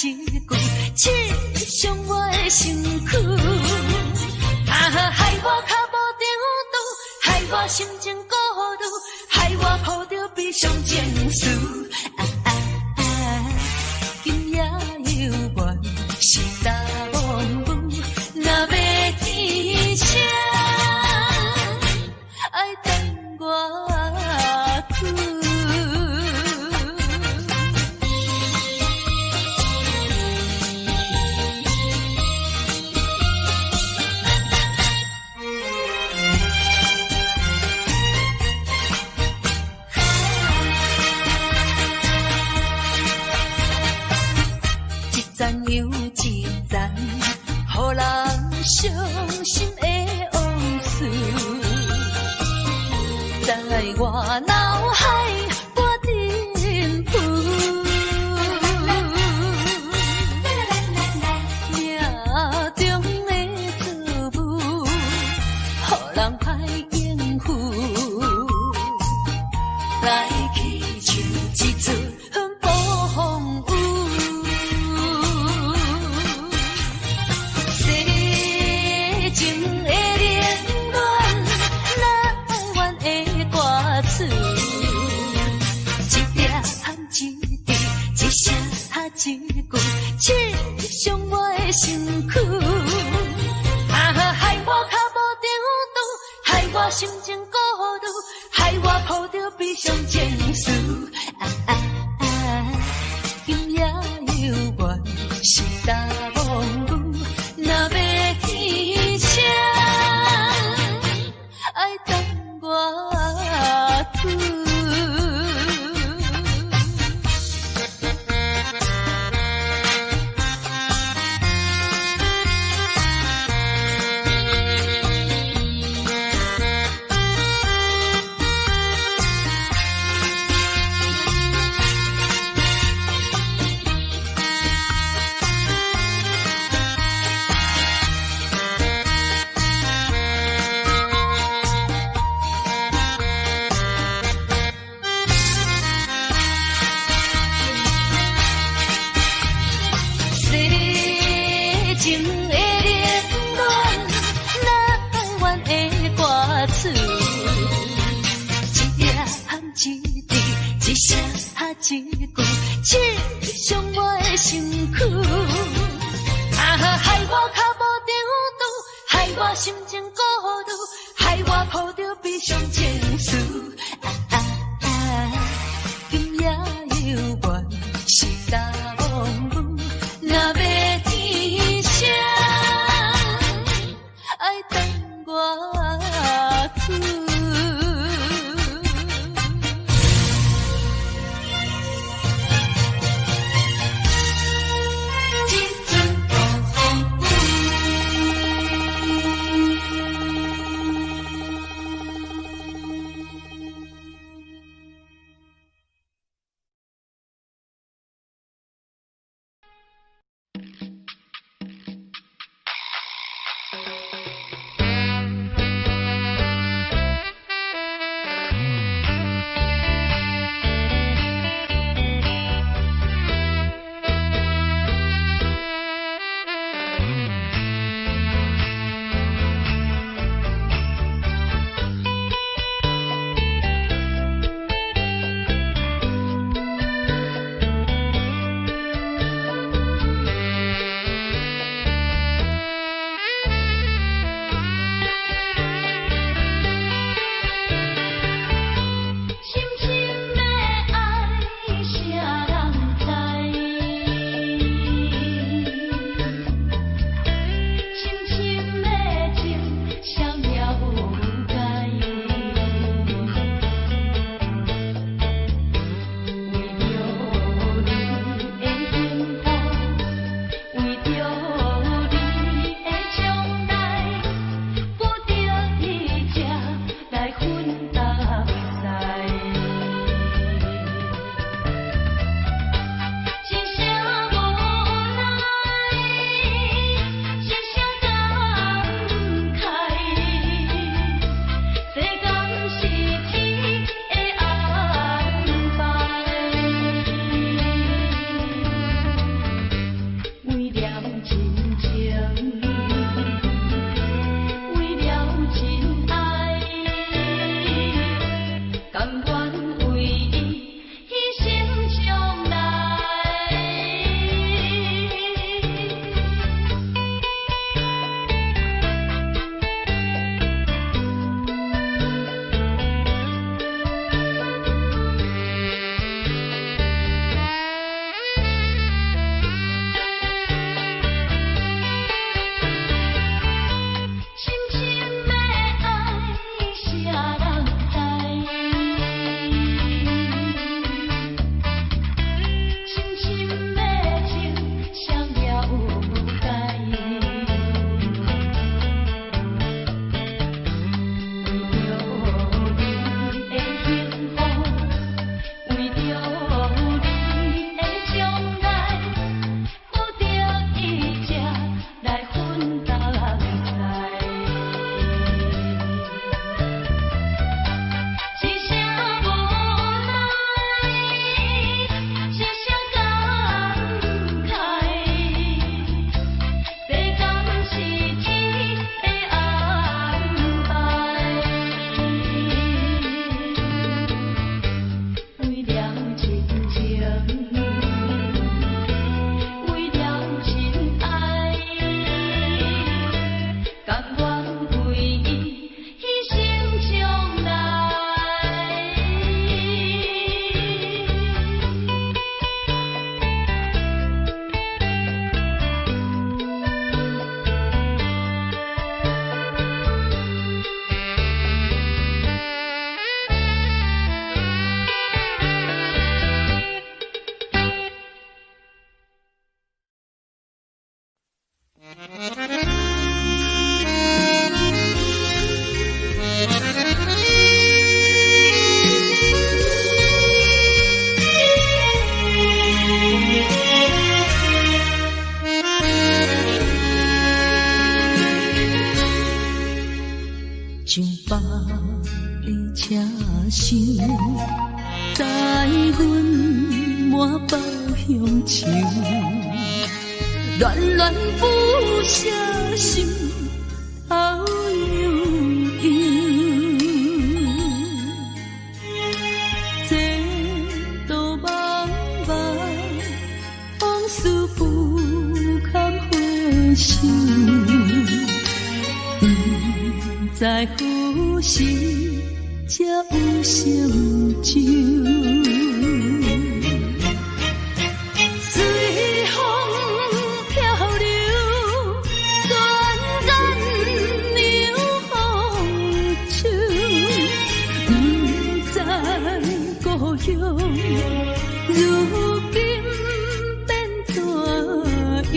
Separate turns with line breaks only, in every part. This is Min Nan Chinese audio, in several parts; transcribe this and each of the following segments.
一句，刺傷我的身軀。啊，害我跤無長拄，害我心情孤獨，害我抱著悲傷情緒。啊啊啊！今夜猶原是焦暝雨，若欲天晴，愛等偌久。一層又一層，予人傷心的往事，在我腦海掛陣浮。命中的錯誤，予人歹應付。來去像一出暴風雨。世情的冷暖，哪會願的歌詞，一點一滴，一聲一句，刺傷我的身軀。啊，害我跤無長拄，害我心情孤獨，害我抱著悲傷情緒。啊啊啊！今夜猶原是焦暝雨，若欲天晴，愛等偌久。世情的冷暖，哪會願的歌詞，一點一滴，一聲一句，刺傷我的身軀。啊，害我跤無長拄，害我心情孤獨，害我抱著悲傷情緒。啊啊啊！今夜猶原是焦暝雨，若欲天晴，愛等偌久。一陣暴風雨。廂，載阮滿腹鄉愁，戀戀不捨心頭悠悠。前途茫茫，往事不堪回首，不知何時才有成就。隨風飄流，轉眼涼風秋，不知故鄉如今變怎樣？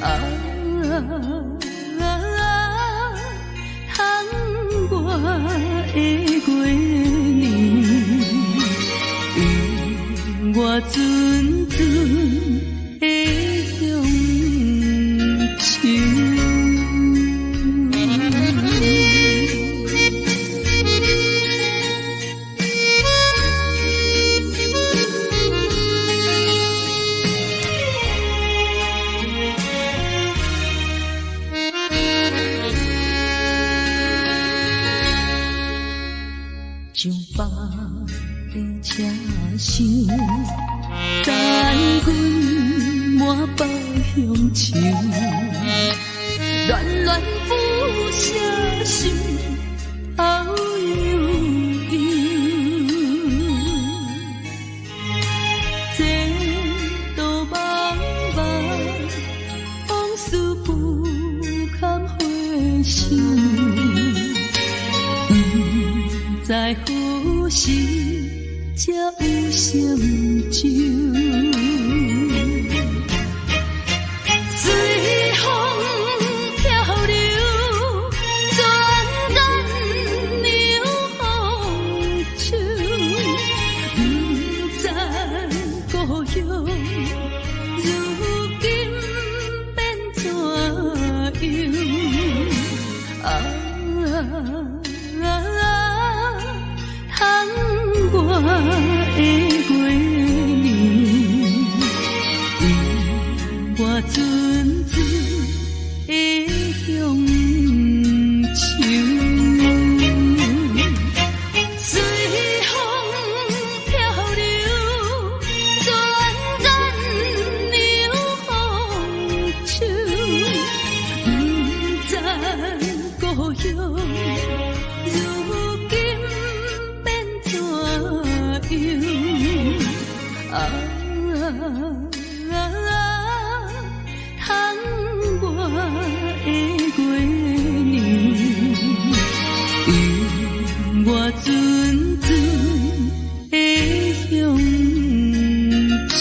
啊，窗外的月娘，予我陣陣的鄉愁。上班的車廂，載阮滿腹鄉愁，戀戀不捨心頭悠悠。前途茫茫，往事不堪回首，不知何時才有成就。隨風飄流，轉眼涼風秋，不知故鄉如今變怎樣？啊，窗外的月娘，予我陣陣的鄉愁。隨風飄流，轉眼涼風秋，不知故鄉如今變怎樣？啊，窗外的月娘，予我陣陣的鄉愁。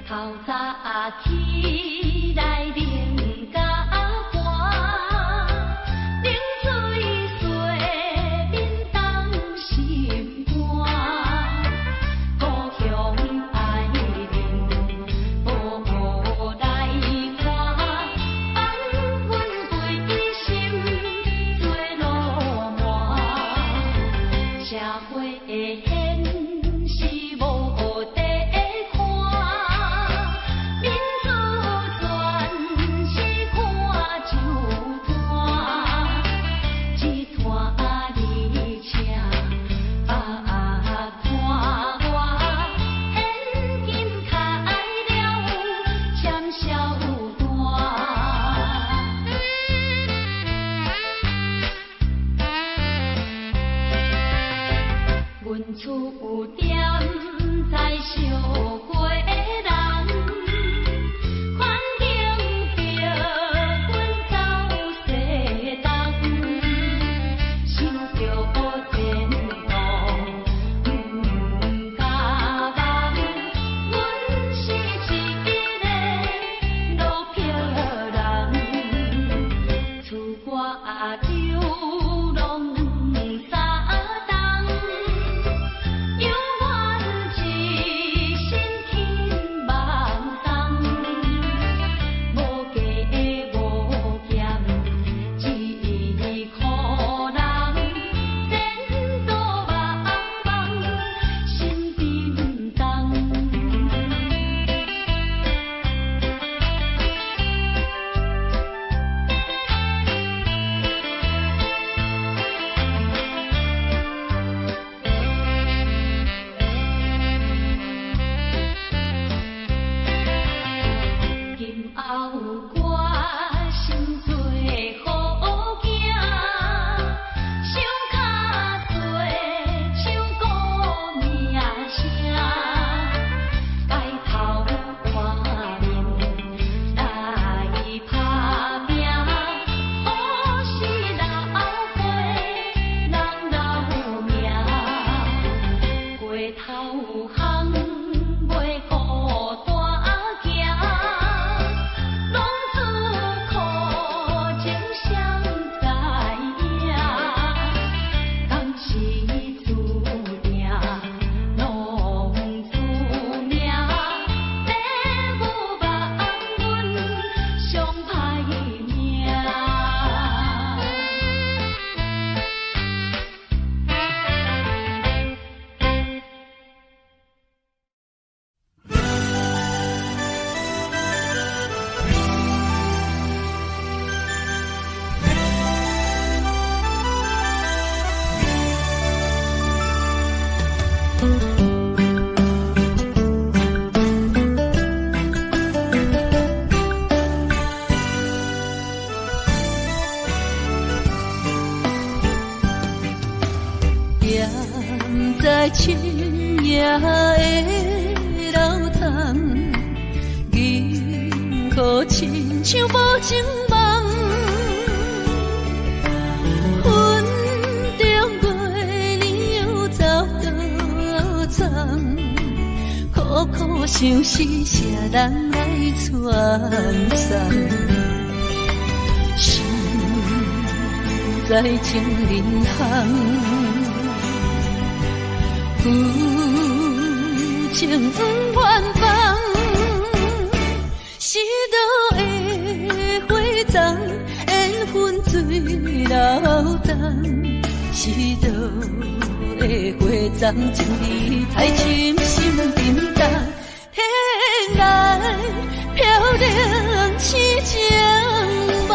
透早起來冷甲寒，冷水洗面凍心肝。故鄉愛人無來看，放阮規心做鱸鰻。社會的現實無得看，民主自
深夜的流淌，銀河親像無情夢。雲中月娘走倒藏，苦苦相思誰人來傳送？心在情人巷，舊情不願放。失落的花叢，緣分水流東。失落的花叢，情意太深心沉重。天來飄零痴情夢。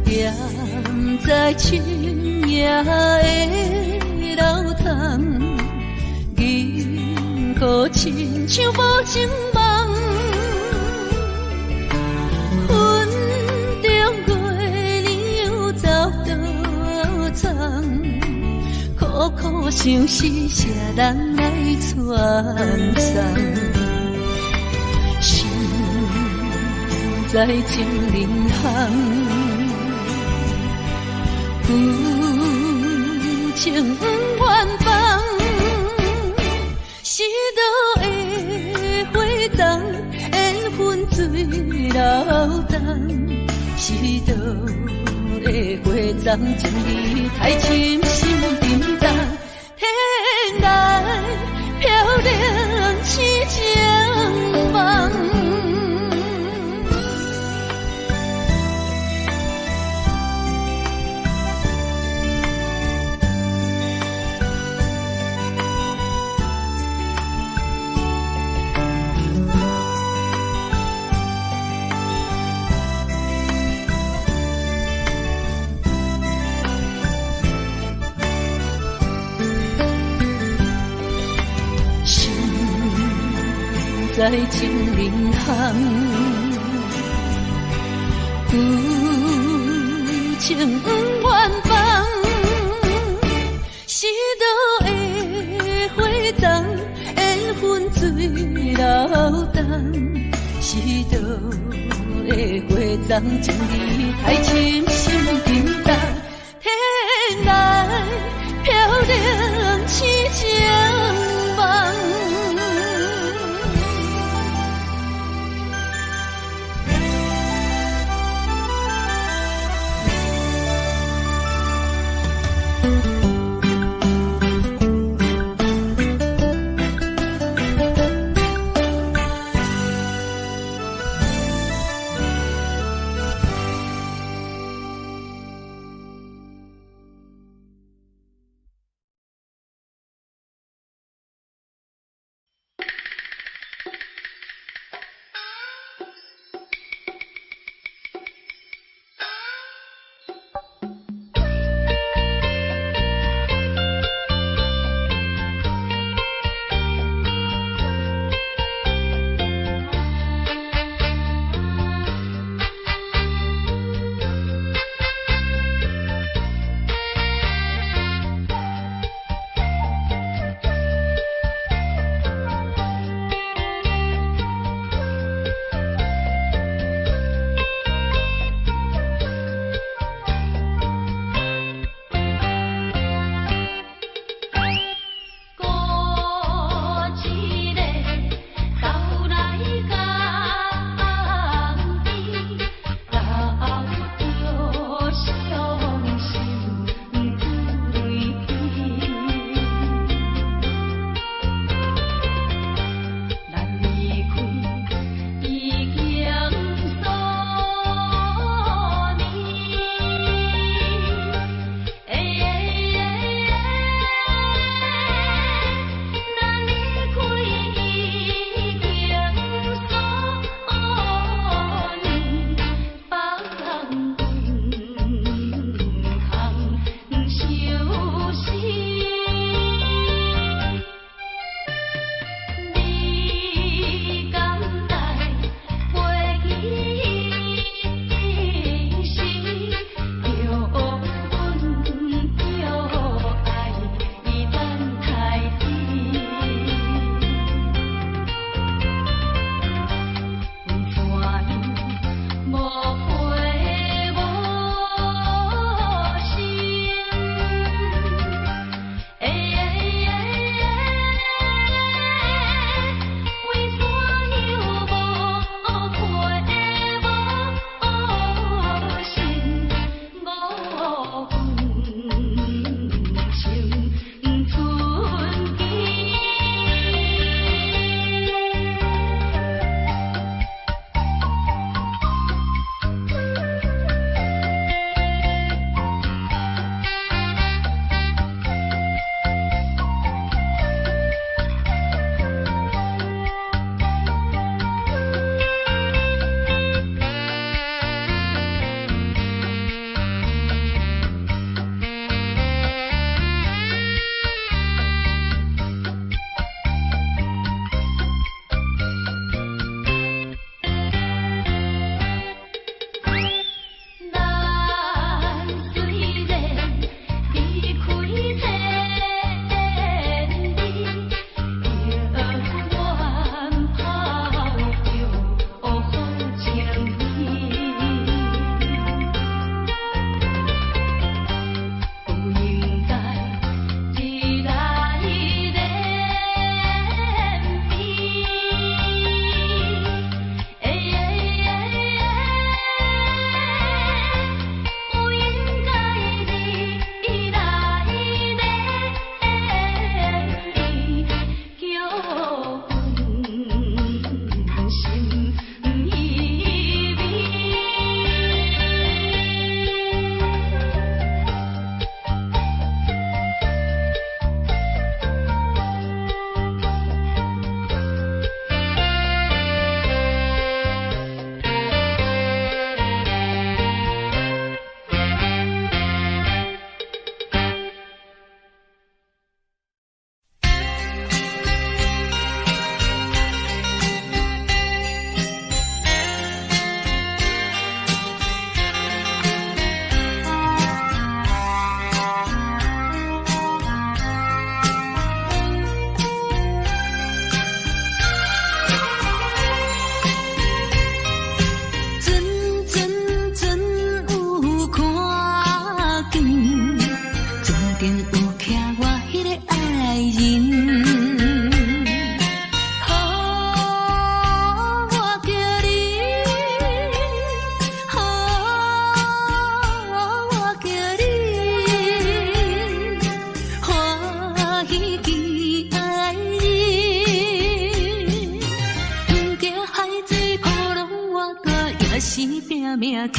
踮在深夜的流淌，銀河親像無情夢。雲中月娘走倒藏，苦苦相思誰人來傳送？心在情人巷。舊情不願放，失落的花叢，緣分水流東。失落的花叢，情意太深心沉重。天來飄零痴情夢。心在情人巷，舊情不願放。失落的花叢，緣分水流東。失落的花叢，情意太深心沉重。天來飄零痴情夢。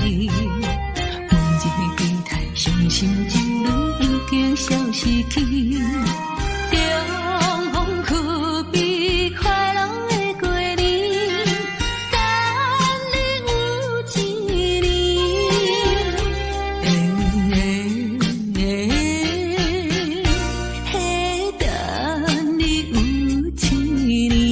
每日期待傷心情侶已經消失去。重逢可比快樂的過年，等你有一年。欸欸，等你有一年。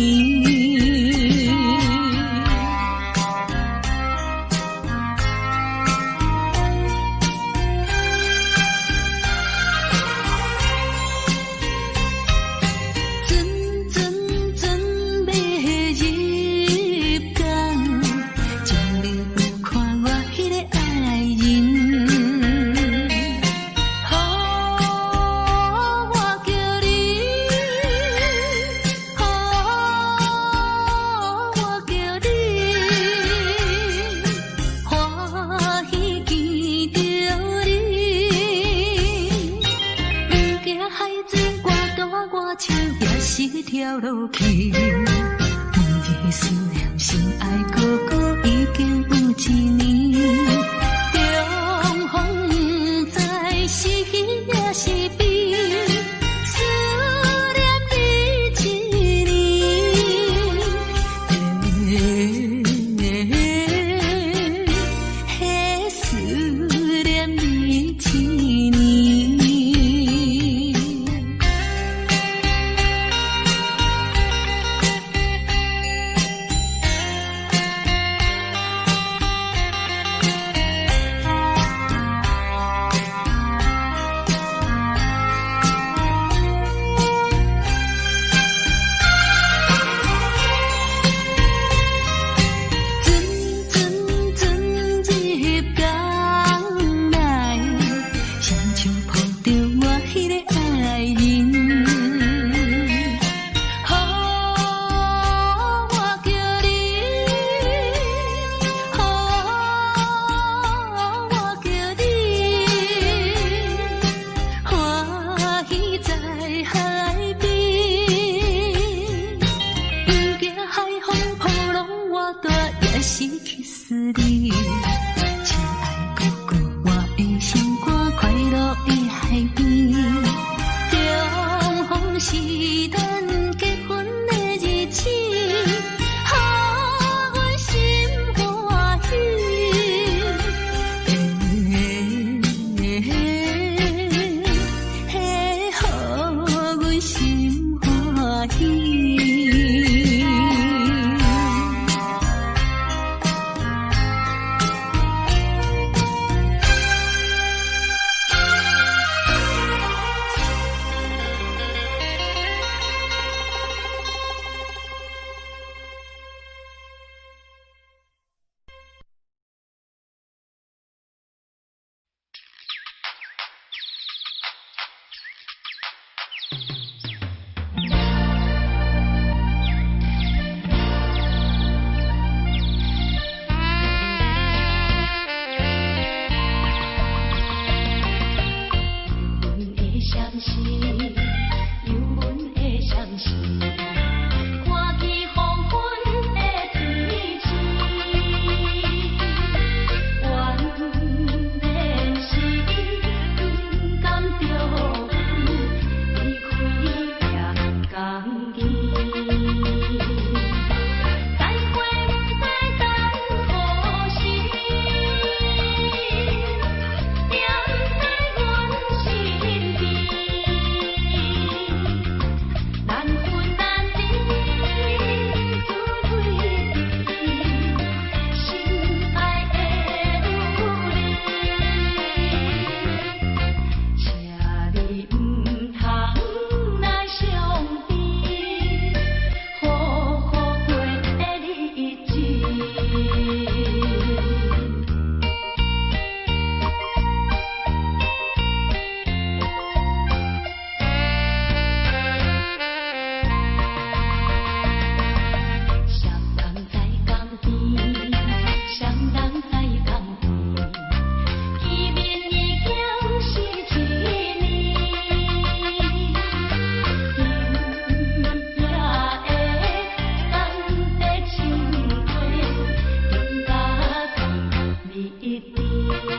你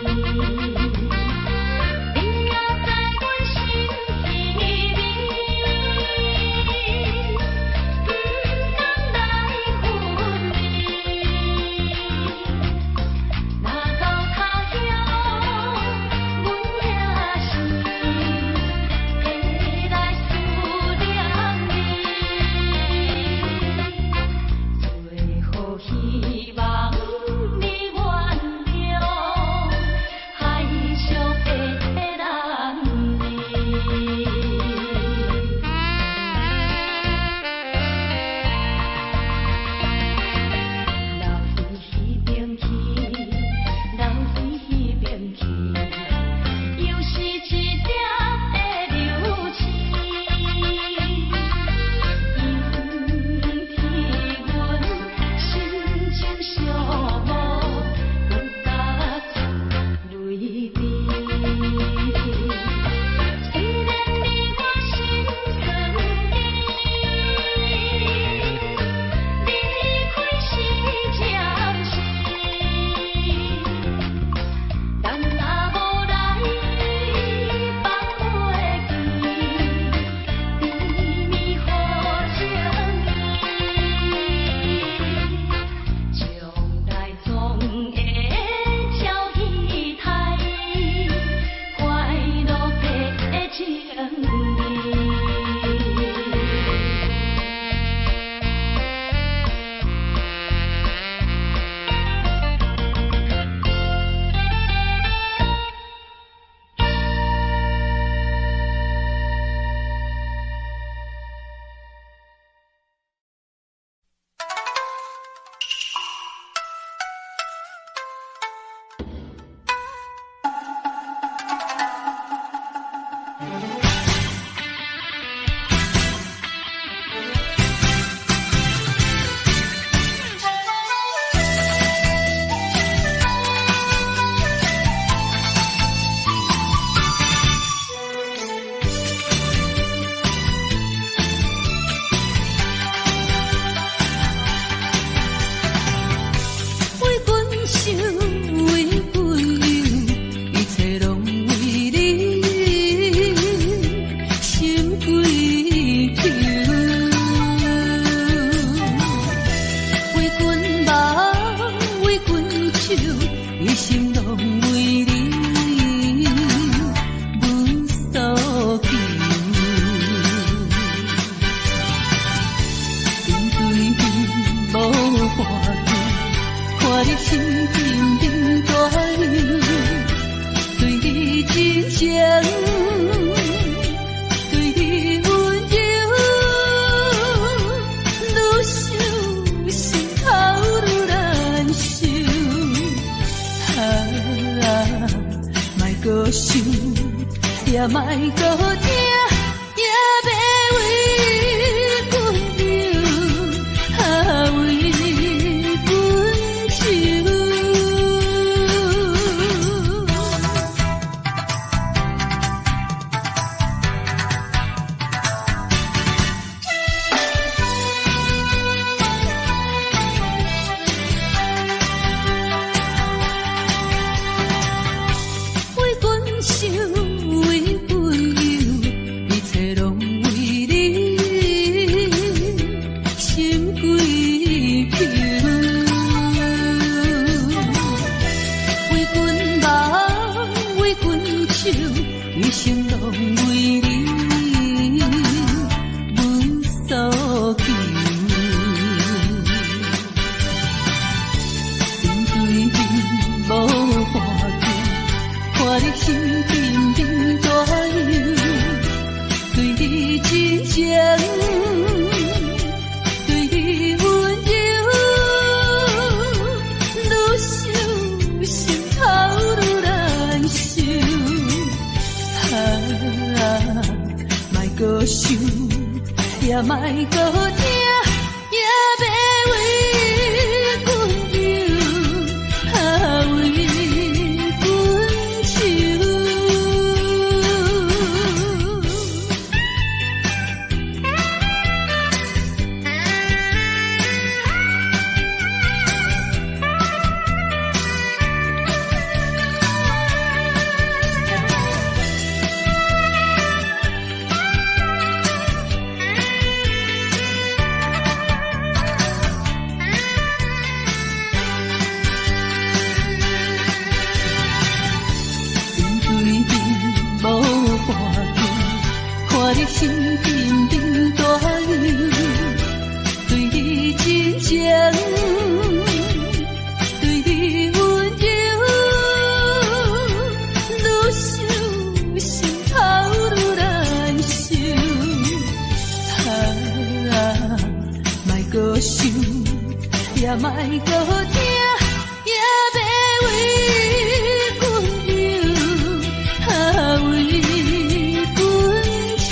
也知阮心稀微，毋甘來分離。若到他鄉，阮也是會來思念你。最好希望你原諒，海上的男兒。留伫彼邊去，留伫彼邊去，又是一粒的流星。伊替阮心情寂寞，阮甲出淚滴。雖然你我心酸甜，離開是暫時，咱若無來放袂記，甜蜜予情意，將來總會照彼台，快樂的情意。
為君想，為君憂，一切攏為你心跪求。為君望，為君手，一生攏為你無所求。面對面無話求，看你心緊緊大憂，對你真情，對你溫柔，愈想心頭愈難受。啊，莫閣想，也莫閣聽，也欲為君憂，啊，為君愁。為君想，為君憂，一切攏為你心跪求。為君望，為君手，一生攏為你無所求。面對面無話求，看你心緊緊大憂，對你真情，對你溫柔，愈想心頭愈難受。啊，莫閣想，也莫閣聽，也欲為君憂，啊，為君愁。心緊緊大憂，對你真情，對你溫柔，愈想心頭愈難受。啊，莫閣想，也莫閣聽，也欲為阮憂，啊，為阮愁。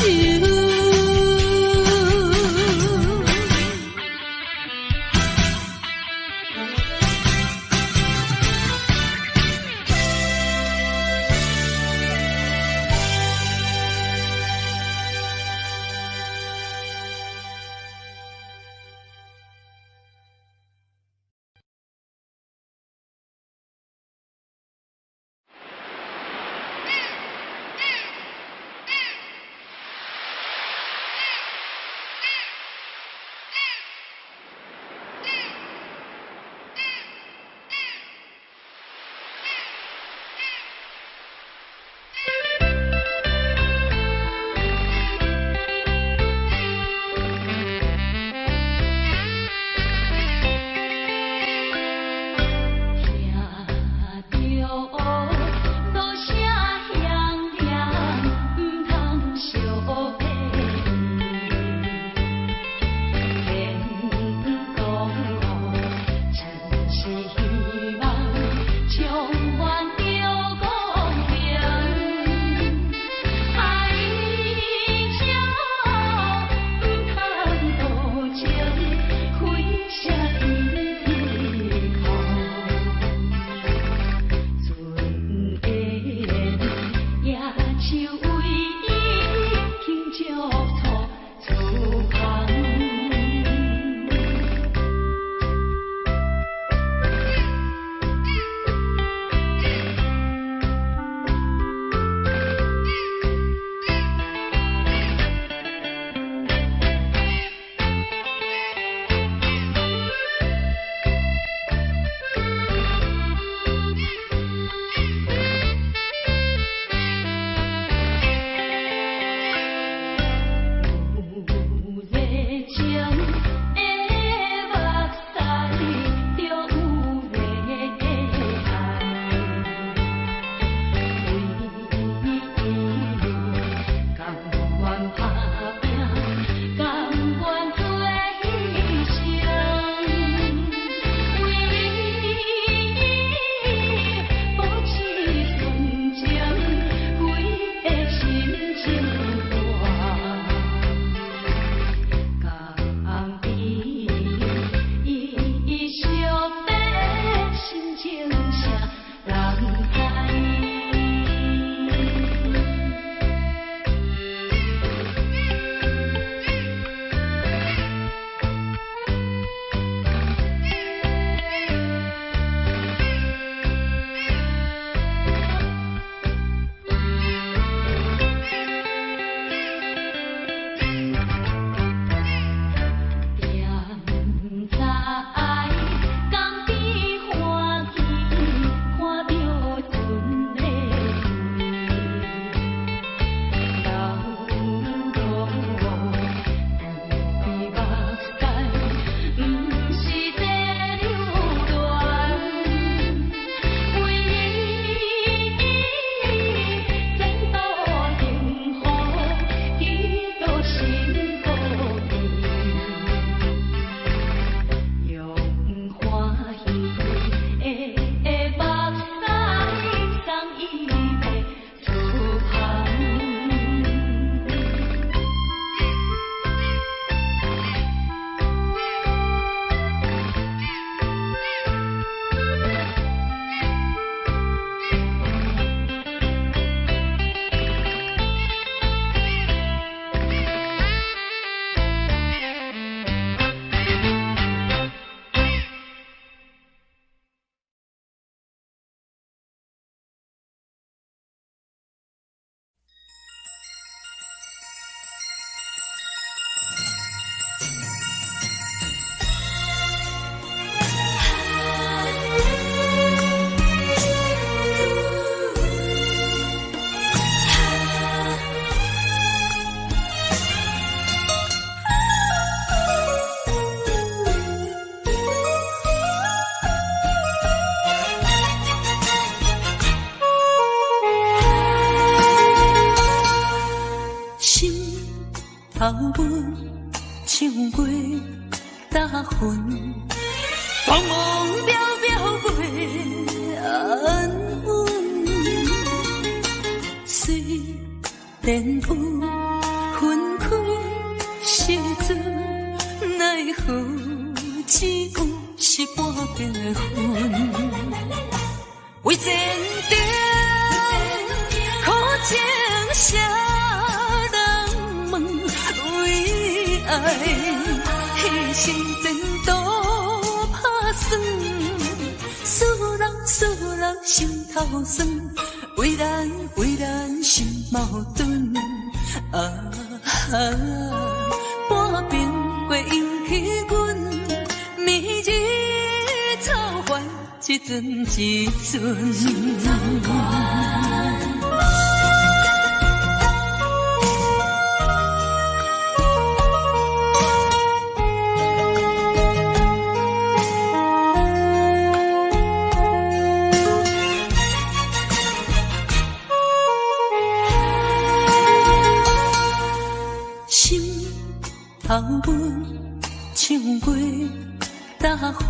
頭阮唱過搭雲，茫茫渺渺袂安穩。雖然有分開時陣，奈何只有是半邊的雲。為前程，苦情誰人問？為愛犧牲前途拍算，使人使人心頭酸，為難為難心矛盾。啊，半暝過引起阮，暝日草原一陣一陣。心頭阮唱過搭雲，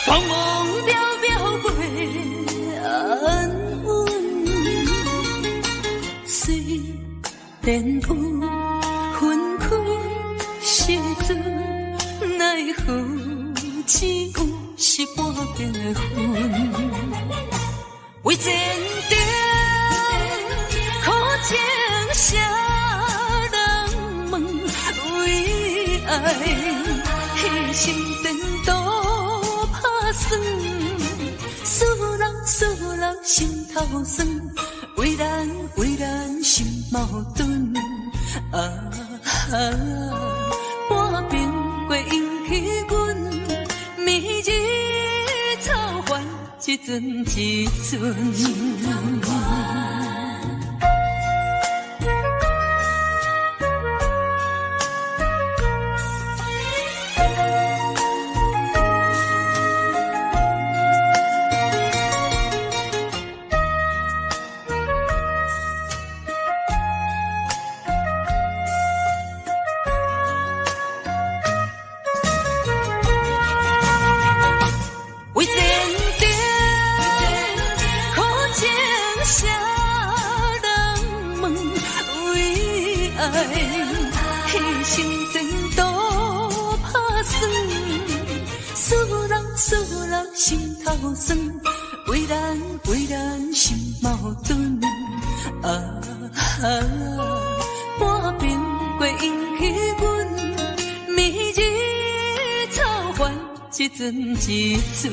茫茫渺渺袂安穩。雖然有分開時陣，奈何只有是半邊的雲。為前程，苦情誰人問？為愛犧牲前途拍算，使人使人心頭酸，為難為難心矛盾。啊，半暝過引起阮，暝日草原一陣一陣。為前程，苦情誰人問？為愛犧牲前途拍算，使人使人心頭酸，為難為難心矛盾。啊，半暝過引起阮，暝日草原一陣一陣。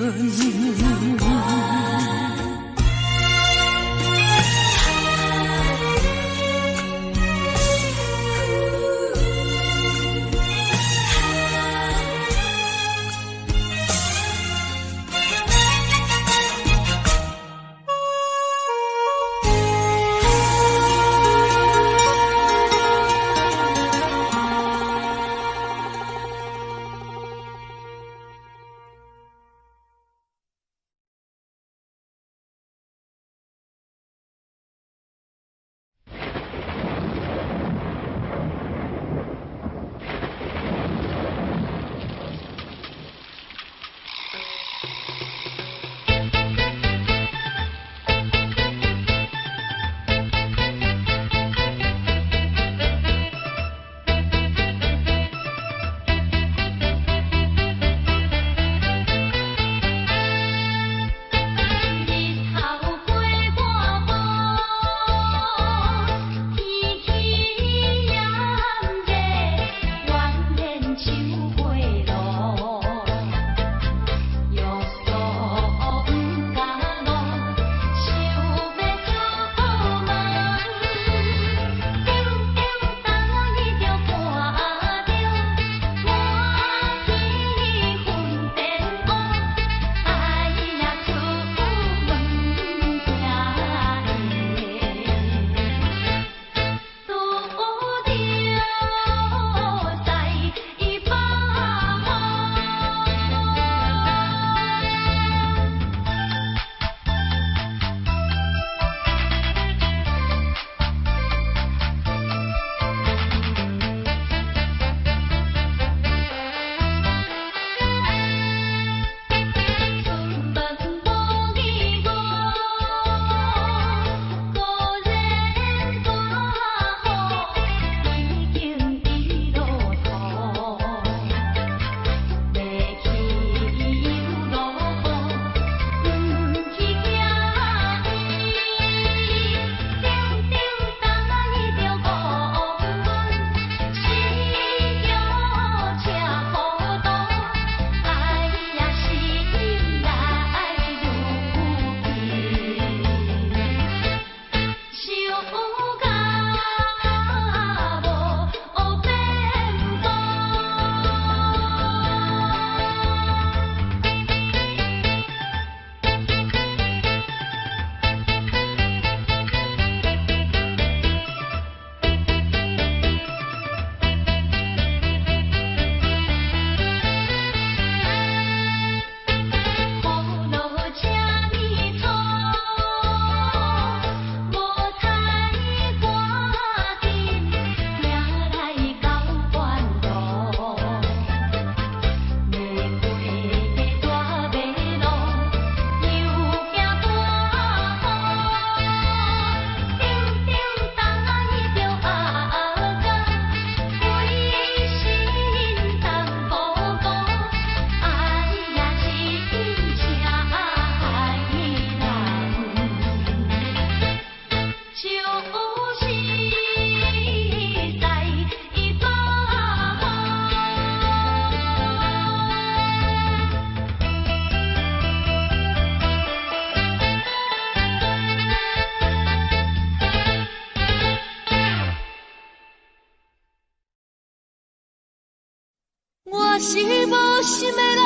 是無心的人，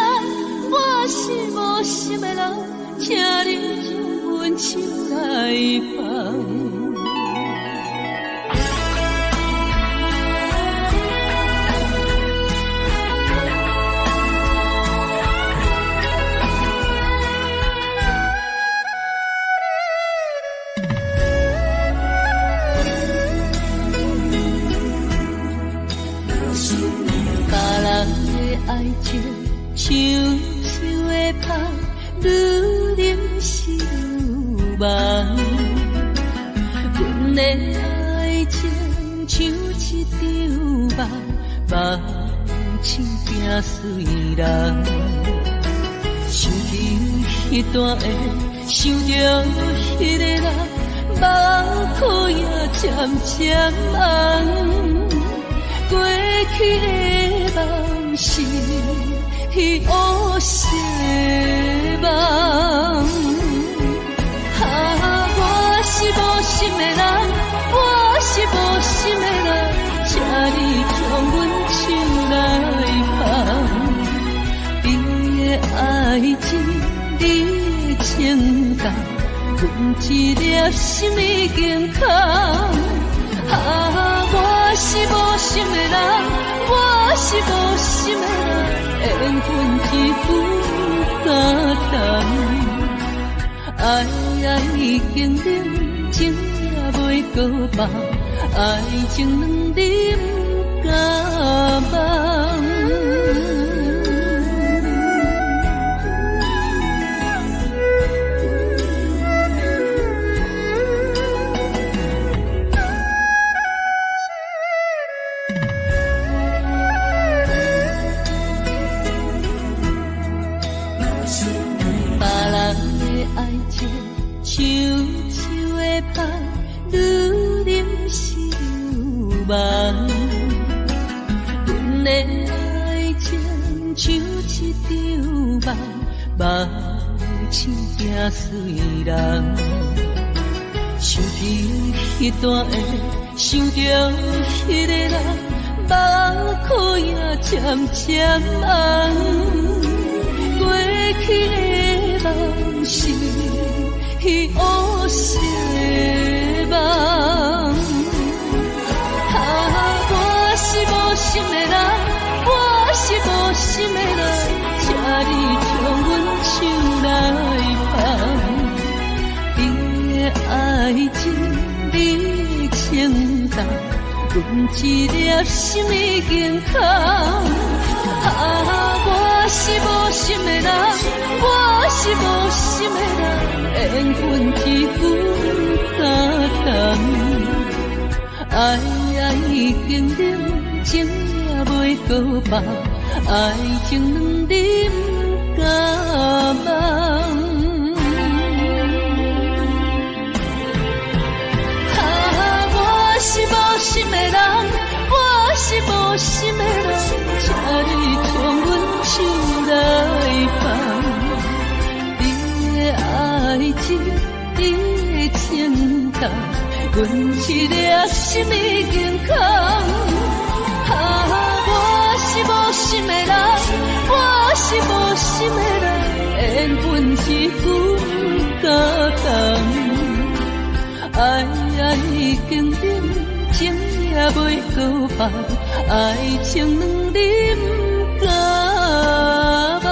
我是無心的人，請你將阮手來放。別人的愛情像樹的香，愈啉是愈茫。阮的愛情像一場夢，夢醒驚隨人。想起彼段的，想著彼个人，目眶也渐漸紅。過去的夢是彼烏色的夢。啊，我是無心的人，我是無心的人，請你將阮手來放。你的愛情，你的情重，阮一粒心已經空。啊，我是無心的人，我是無心的人，緣分一分不敢等。愛已經冷，情也袂閣放，愛情兩字不敢忘。別人的愛情像樹的香，愈啉是愈茫。阮的愛情像一場夢，夢醒驚隨人。想起彼段的，想著彼个人，目眶也漸漸紅。過去的夢是彼烏色的夢。啊，我是無心的人，我是無心的人，請你將阮手來放。你的愛情，你的情重，阮一粒心已經空。啊，我是無心的人，我是無心的人，緣分一分不敢等。愛已經冷，情也袂閣放，愛情兩字不敢忘。啊，我是無心的人，我是無心的人，請你將阮手來放。你的愛情，你的情重，阮一粒心已經空。啊，我是無心的人，我是無心的人，緣分一分不敢等。愛已經冷，情也袂閣放，愛情兩字不敢忘。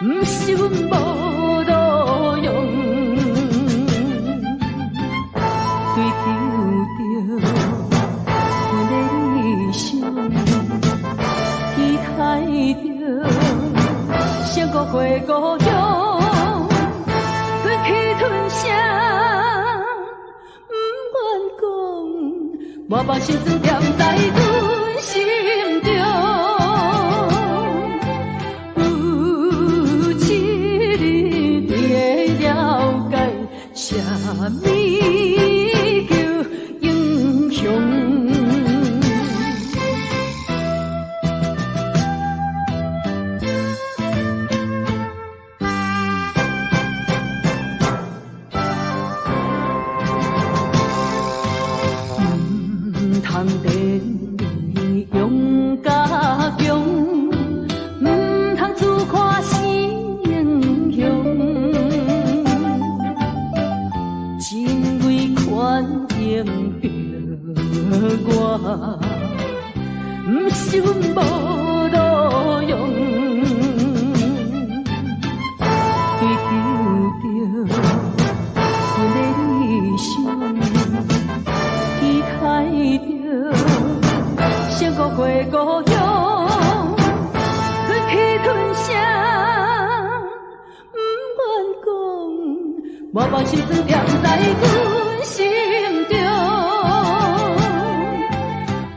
毋是阮無路用，追求著阮的理想，期待著勝過回故鄉，忍氣吞聲，毋願講，無放心酸踮在阮心中。有一日你會了解，啥物叫英雄。毋通電用加強，毋通自誇是英雄。真為款應著我，毋是阮無路用。追求著阮的理想，期待著勝過回故鄉，忍氣吞聲，毋願講，無放心酸踮在阮心中。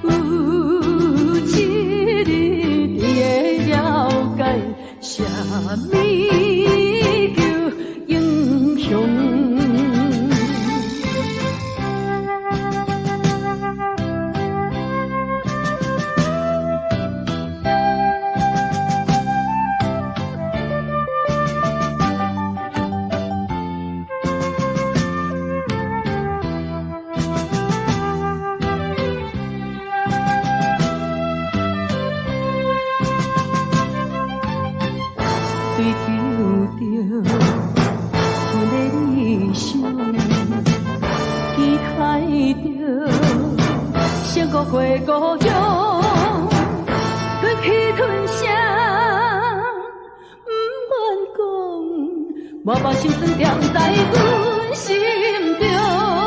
有一日你會了解，啥物叫英雄。追求著阮的理想，期待著勝過回故鄉，忍氣吞聲，毋願講，無放心酸踮在阮心中。